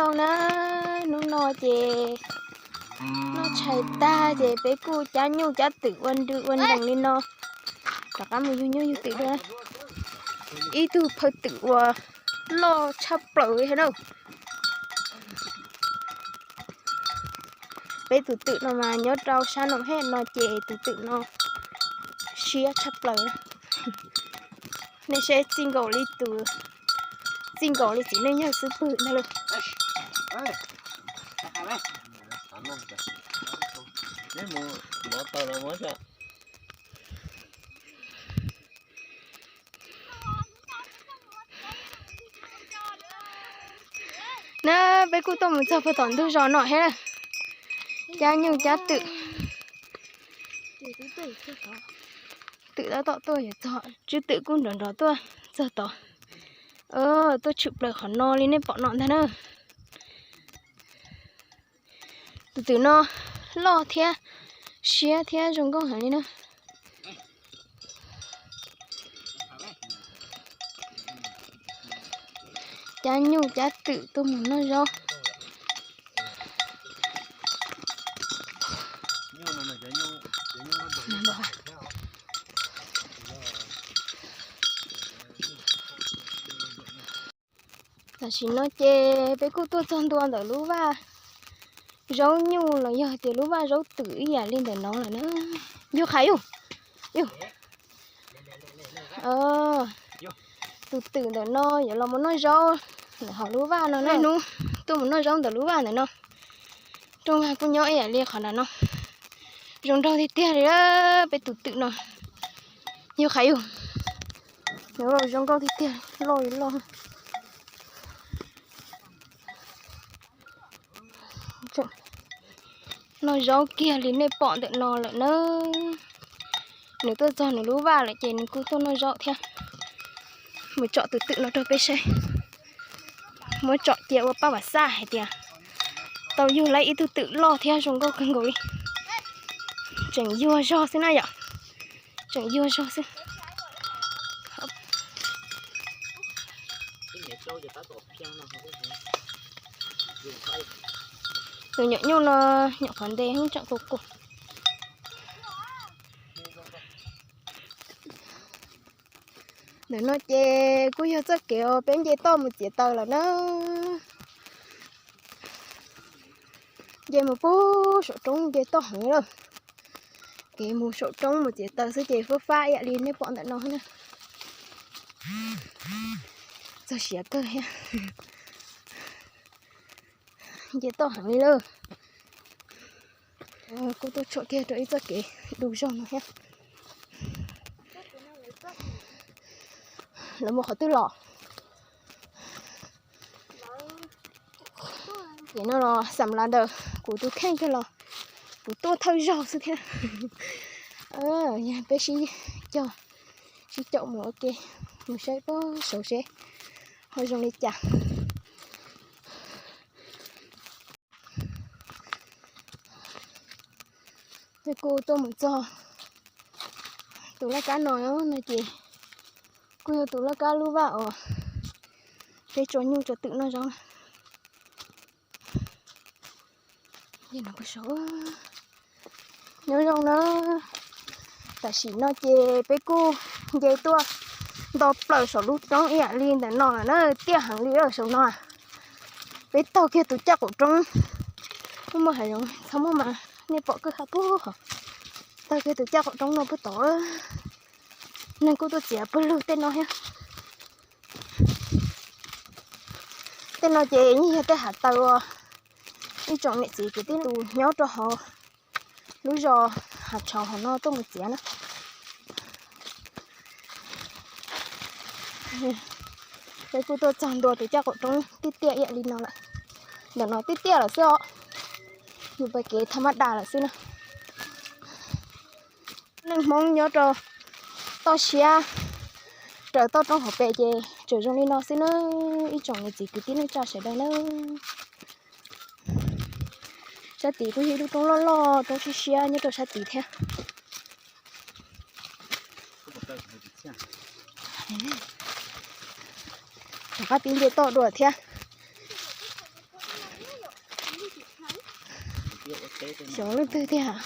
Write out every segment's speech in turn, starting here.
Zoo na, hnub no ces noj tshais tag ces peb kuj cab nyuj cab twm ua nrees ua nrees li no, rov qab mus yug nyuj yug twm dua. Ib tug phaw twm uas loj tshaj plaws li thiab na. Peb tus twm no mas nyob rau sab Noom Hej no ces tus twm no siab tshaj plaws. Nej saib txij nkaus li tus, txij nkaus li txiv neej yawg xwb pwg ntag lauj. Na, peb kuj tuaj mus txog puag tom ntug zos no thiab, cab nyuj cab twm. Twm tab tom tuaj yuav txog, tswb twm kuj nrov nrov tuaj txog tod. Tuaj tshwm plaws qhov no li nej pom no ntag na. Tus twm no loj thiab siab thiab zoo nkauj heev li na. Cab nyuj cab twm tuaj mus noj zaub. Tam sim no ces peb kuj tuaj txog ntua ntawm lub vaj zaub nyuj los yog tias lub vaj zaub twm ib yam li ntawm no lawm na. Yug qhav yug, yug. Tus twm ntawm no yuav los mus noj zaub ntawm hauv lub vaj no na. Hnub tuaj mus noj zaub ntawm lub vaj ntawm no. Rooj vag kuj nyob ib yam li qhov ntawm no. Zoo nraug tiag tiag li peb tus twm no. Yug qhav yug. Zoo nkauj tiag tiag, loj li loj. Noj zaub kiag li nej pom ntawm no lawm na. Nws tuaj txog nws lub vaj lawm ces nws kuj tuaj noj zaub thiab. Mus tsom tus twm no rau peb saib. Muab tsom cia ua paj vam xaj hais tias tau yug lawm ib tug twm loj thiab zoo nkauj kawg nkaus li. Tseem yuag zog xwb na yom. Tseem yuag zog xwb. Tus nyuam nyuj no nyuam qhuav nte heeb tseem kua kuv. Ntawm no ces kuj yog txoj kev uas peb nce toj mus txiav taws lawm na. Nce mus pug saum roob nce toj heev lawm. Kev mus saum roob mus txiav taws xwb ces fab fab ib yam li nej pom ntawm no na. Txog siav kawg thiab. Nce toj heev li lawm. Kuj tuaj tshuam kiag rau ib txoj kev du zog no thiab. Lawv mus qhov twg los? Ces no los xam lav ntawm kuv tus kheej kawg los kuv tuaj thawj zaug xwb thiab. Yog peb sib cog, sib caum mus ua ke, mus saib puag saud seb ho zoo li cas. Peb kuj tuaj mus txog tus laj kab no no ces kuj yog tus laj kab lub vaj uas peb tso nyuj tso twm noj zaub. Nyob zoo na, tam sim no ces peb kuj nce tuaj nto plaws saum lub roob ib yam li ntawm no lawm na, tiaj heev li saum no. Peb taug kiag tus caj qaum roob, muaj muaj hav zoov txhob muaj mas nej pom kwj ha puag hov. Taug kiag tus caj qaum roob no puag tod, neeg kuj tuaj txiav pawg lug tej no thiab. Tej no ces yeej yog tej hav taws uas ib tsoom niam txiv kwv tij tus nyob rau hauv lub zos Hav Tshauv hauv no tuaj mus txiav na. Peb kuj tuaj txog ntua tus caj qaum roob tib tiaj ib yam li no lawm. Ntawm no tib tiaj lawm xwb os. Yus pais kev tha mab das lawm xwb na. Neeg Hmoob nyob rau toj siab raws toj roob hauv pes ces tseem zoo li no xwb na, ib tsoom niam txiv kwv tij neej tsa sawv daws na. Sab tid kuj yog ib lub roob loj loj, roob siab siab nyob rau sab tid thiab. Rov qab pib nce toj dua thiab. Xyov leej twg tiag,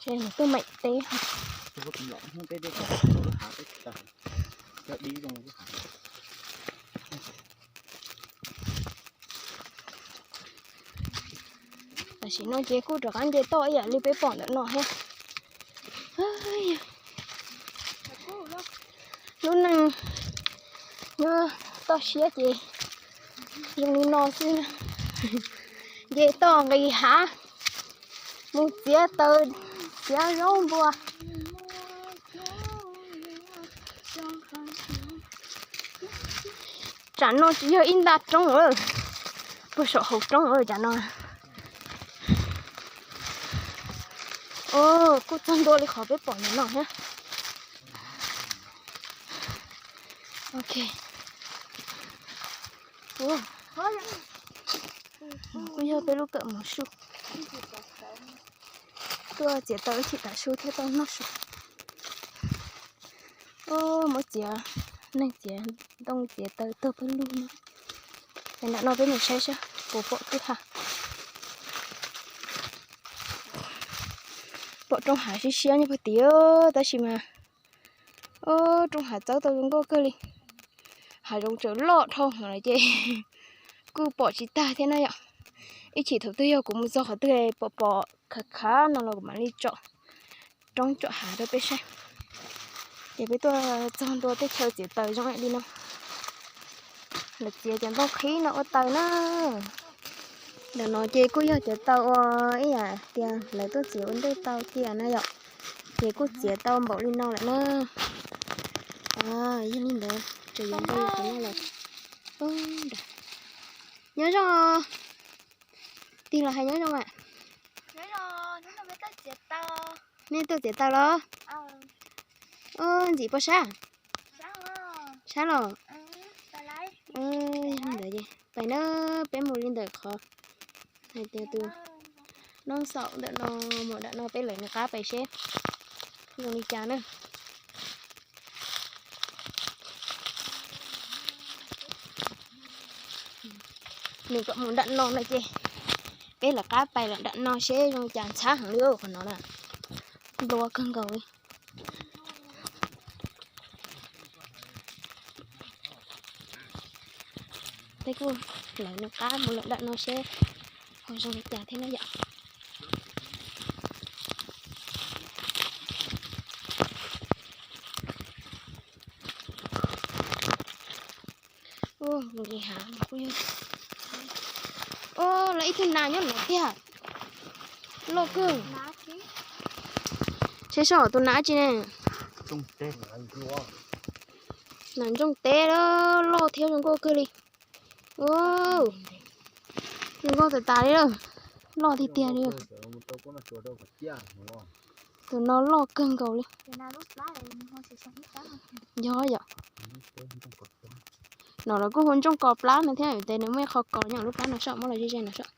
ces tuaj meem teb. Tam sim no ces kuj rov qab nce toj ib yam li peb pom ntawm no thiab. Lub neej nyob toj siab ces zoo li no xwb. Nce toj nqis hav, mus txiav taws, txiav zaub npua. Tsam no tsis yog ib nta roob lawm, puag saum hauv roob lawm tsam no. Kuj txog ntua li qhov peb pom ntawm no thiab. Ok. Kuj yog peb lub kawm mus su. Tuaj txiav taws ib chim tav su thiab tau noj su. Muab txiav, neeg txiav ntoo txiav taws tuag pawg lug no. Ces nram no peb mus saib saib puas pom kwj ha. Pom rooj hav siab siab nyob puag tid tab sis mas rooj hav txawb tau zoo nkauj kawg li. Hav zoov tseem loj dhau hwv lawm ces kuj pom tsis tag thiab na yom. Ib chim thaum twg yog kuv mus txog qhov twg pom pom khav khav no los kuv mam li tsom roob tsom hav rau peb saib. Ces peb tuaj txog ntua teb chaws txiav taws zoo li no. Lawv txiav cov ntoo qhib no ua taws na. Ntawm no ces kuj yog cov taws uas ib yam tias lawv tuaj txiav ua ntej tau cia na yom. Ces kuj txiav tau npaum li no lawm na. Yog li ntawd tseem yuav npau li qhov no lawm. Nyob zoo. Tig los hais nyob zoo. Nej tuaj txiav taws los? Ntxim pom sab? Sab los? Ntawd ces pais na, peb mus li ntawm qhov hais tias tus noob xaum ntawm no mus dam no peb lawv nws qab pais seb zoo li cas na. Nws kom mus nram no no ces peb lawv qab pais lawm nram no seb zoo li cas, ntxhab heev li qhov no na. Nplua kawg nkaus li. Peb kuj lawv nws qab mus lawm nram no seb ho zoo li cas thiab na yom. Lawv ib tug nas nyob no tiag, loj kawg. Seb saib tus nas tsi ne. Nas ntsooj teb loj thiab zoo nkauj kawg li. Zoo nkauj tas tas li, loj tiag tiag li. Tus no loj kawg nkaus li. Yog yom. No los kuj hu ntsooj kos plab no thiab, tes nws muaj ib qho kos nyob lub plab no saum, muab los ze ze no saum.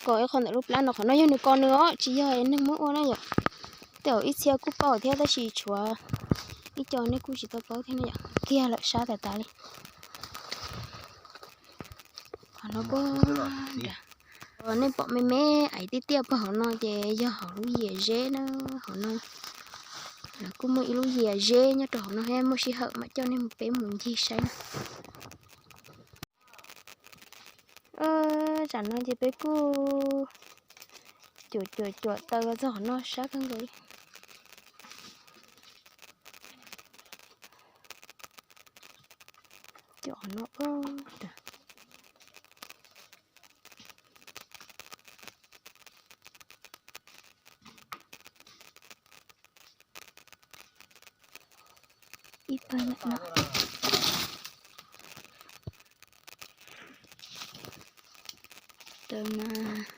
Kos ib qho ntawm lub plab no, qhov no yog nws kos nws os, tsis yog neeg muab ua na yom. Tej zaum ib txhia kuj paub thiab tab sis tshuav ib co nej kuj tsis tau paub thiab na yom. Kiag lawm sab tas tas li. Qhov no kuj, nej pom me me aiv tiaj tiaj pog hauv no ces yog hauv lub yias zeb na, hauv no. Lawv kuj muaj ib lub yias zeb nyob rau hauv no thiab, muaj sij hawm mam coj nej mus peb mus ncig saib na. Tsam no ces peb kuj cuam cuam cuam taws los txog qhov no sab kawg nkaus li. Cov no ib pawg no. Taws mas,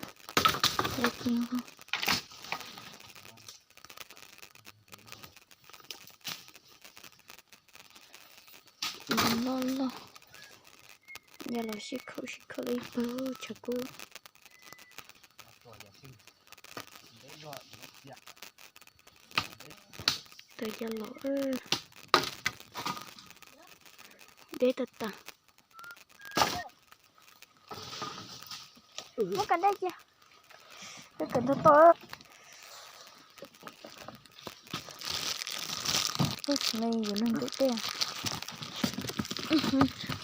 loj loj, yog los sib khaum sib khaum li pawg tshav kub. Taws cov laus deb tag tag. Muab kas dej cia. Kawm ntau tau. Tsis me yuav luag ntub tej.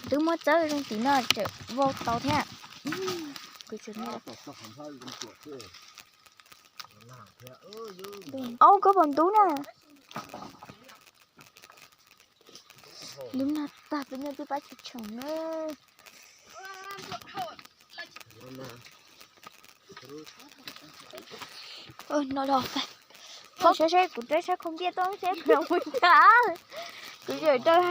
Twb muab txawb zoo tim no tseem vau tau thiab. Kuv tseem me. Aub, koj puas ntub na? Ntub nag tag, peb nyob twb pab tsis tsheem na. No los, saib saib kuv rab sab khau ntiaj teb saib kuv mus ncaj. Kuv tseem rau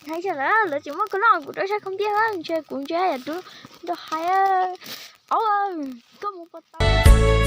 hais yog lawv, lawv tseem muab kuv noj kuv rab sab khau ntiaj, ntshe kuv ntshe yam rub nrog hais. Aub, koj mus puas tau?